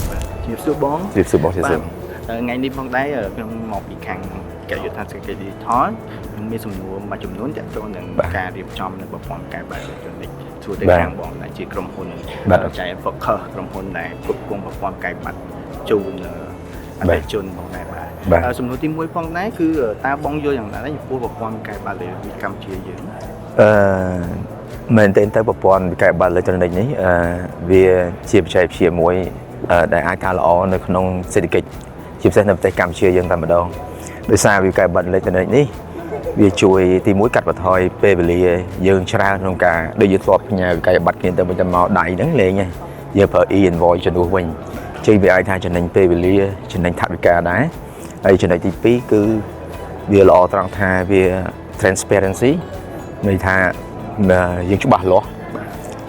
ជំរាបសួរបង ជំរាបសួរបងជំរាបសួរ ថ្ងៃនេះផងដែរខ្ញុំមកពីខាងកយុទ្ធសាស្ត្រសេដ្ឋកិច្ច Digital ខ្ញុំមានសំណួរមួយចំនួនទាក់ទងនឹងការរៀបចំនៅប្រព័ន្ធការបែបអេឡិចត្រូនិកសួរទៅខាងបងដែលជាក្រុមហ៊ុន Giant Focus ក្រុមហ៊ុនដែលគ្រប់គ្រងប្រព័ន្ធកាយប័ត្រជូនអតិថិជនផងដែរបាទសំណួរទី1ផងដែរគឺតើបងយល់យ៉ាងណាដែរចំពោះប្រព័ន្ធកាយប័ត្រអេឡិចត្រូនិកកម្ពុជាយើង អឺមែនទែនទៅប្រព័ន្ធវិក្កយបត្រអេឡិចត្រូនិកនេះវាជាបច្ចេកវិទ្យាមួយដែលអាចការល្អនៅក្នុងសេដ្ឋកិច្ចជាពិសេសនៅប្រទេសកម្ពុជាយើងតែម្ដងដោយសារវិក្កយបត្រអេឡិចត្រូនិកនេះវាជួយទីមួយកាត់បន្ថយពេលវេលាយើងច្រើនក្នុងការដូចយើងធ្លាប់ផ្ញើវិក្កយបត្រគ្នាទៅវិញទៅមកដៃហ្នឹងលេងហើយយើងប្រើ e-invoice ជំនួសវិញជិះវាអាចថាចំណេញពេលវេលាចំណេញថវិកាដែរហើយចំណុចទី2គឺវាល្អត្រង់ថាវា transparency ន័យថាយើងច្បាស់លាស់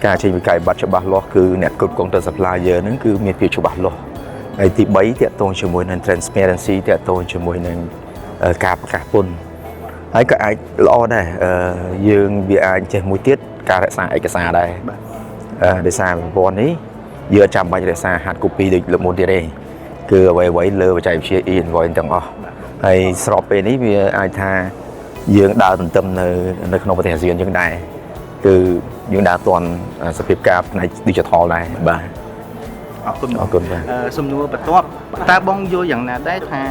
ការចេញវិក្កយបត្រច្បាស់លាស់គឺអ្នកគ្រប់គ្រងទៅ supplier ហ្នឹងគឺមានភាពច្បាស់លាស់ហើយទី3ទាក់ទងជាមួយនឹង transparency ទាក់ទងជាមួយនឹងការប្រកាសពន្ធហើយក៏អាចល្អដែរយើងវាអាចចេះមួយទៀតការរក្សាឯកសារដែរដោយសារប្រព័ន្ធនេះយើងអត់ចាំបាច់រក្សា hard copy ដូចលើកមុនទៀតទេគឺអ្វីៗលើបច្ចេកវិទ្យា e-invoice ទាំងអស់ហើយស្របពេលនេះវាអាចថាយើងដើរទន្ទឹមនៅក្នុងប្រទេសអាស៊ានយើងដែរគឺយើងដើរទាន់សភាពការផ្នែក digital ដែរបាទ អរគុណ អរគុណបាទ សំណួរបន្ទាប់តើបងយល់យ៉ាងណាដែរថា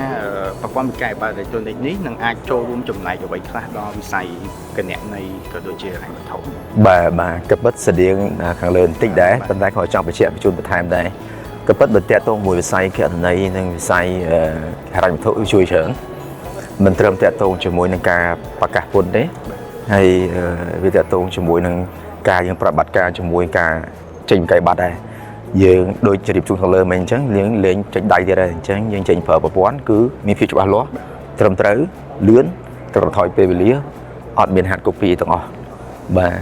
ប្រព័ន្ធវិក្កយបត្រអេឡិចត្រូនិកនេះនឹងអាចចូលរួមចំណែកអ្វីខ្លះដល់វិស័យគណនេយ្យក៏ដូចជាហិរញ្ញវត្ថុ បាទបាទក៏ពិតស្តៀងខាងលើបន្តិចដែរប៉ុន្តែក៏ចង់បញ្ជាក់បញ្ជូនបន្ថែមដែរក៏ពិតបើតាក់ទងមួយវិស័យគណនេយ្យនិងវិស័យហិរញ្ញវត្ថុវាជួយច្រើនមិនត្រឹមតាក់ទងជាមួយនឹងការប្រកាសពន្ធទេហើយវាតាក់ទងជាមួយនឹងការយើងប្រតិបត្តិការជាមួយការចេញវិក្កយបត្រដែរយើងដូចជម្រាបជូនខាងលើមិញអញ្ចឹងយើងលេងចេញដៃទៀតហើយអញ្ចឹងយើងចេញប្រើប្រព័ន្ធគឺមានភាពច្បាស់លាស់ត្រឹមត្រូវលឿនកាត់បន្ថយពេលវេលាអត់មាន hard copy ទាំងអស់បាទ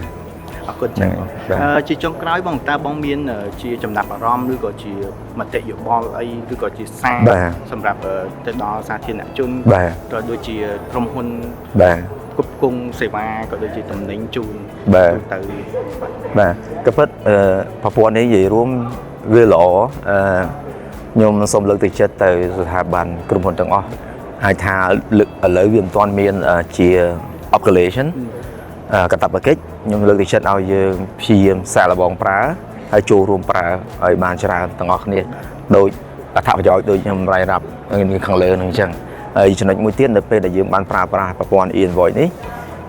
អរគុណចា៎ ហ្នឹងបាទ ជាចុងក្រោយបងតើបងមានជាចំណាប់អារម្មណ៍ឬក៏ជាមតិយោបល់អីឬក៏ជាសារ បាទ សម្រាប់ទៅដល់សាធារណជន បាទ ក៏ដូចជាក្រុមហ៊ុន បាទ គ្រប់គ្រងសេវាក៏ដូចជាតំណែងជូន បាទ ទៅបាទ បាទក៏ពិតប្រព័ន្ធនេះនិយាយរួមវាល្អអឺខ្ញុំសូមលើកទឹកចិត្តទៅស្ថាប័នក្រុមហ៊ុនទាំងអស់អាចថាលើកឥឡូវវាមិនទាន់មានជា obligation កាតព្វកិច្ចខ្ញុំលើកទឹកចិត្តឲ្យយើងព្យាយាមសាកល្បងប្រើហើយចូលរួមប្រើឲ្យបានច្រើនទាំងអស់គ្នាដោយអត្ថប្រយោជន៍ដូចខ្ញុំរាយរាប់ខាងលើហ្នឹងអញ្ចឹងហើយចំណុចមួយទៀតនៅពេលដែលយើងបានប្រើប្រាស់ប្រព័ន្ធ e-invoice នេះ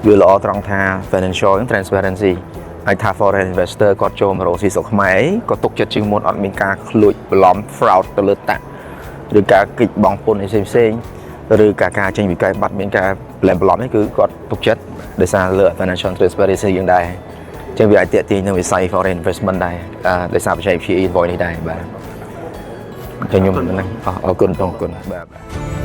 វាល្អត្រង់ថា financial transparency ហើយថា foreign investor គាត់ចូលមករកស៊ីស្រុកខ្មែរក៏ទុកចិត្តជាងមុនអត់មានការក្លួចបន្លំ fraud ទៅលើ tax ឬការគេចបង់ពន្ធអីផ្សេងៗឬការចេញវិក្កយបត្រមានការប្លែមបន្លំនេះគឺគាត់ទុកចិត្តដោយសារលើ financial transparency យើងដែរអញ្ចឹងវាអាចទាក់ទាញនឹងវិស័យ foreign investment ដែរដោយសារបច្ចេកវិទ្យា e-invoice នេះដែរបាទអញ្ចឹងខ្ញុំហ្នឹងអរគុណបងអរគុណបាទបាទ។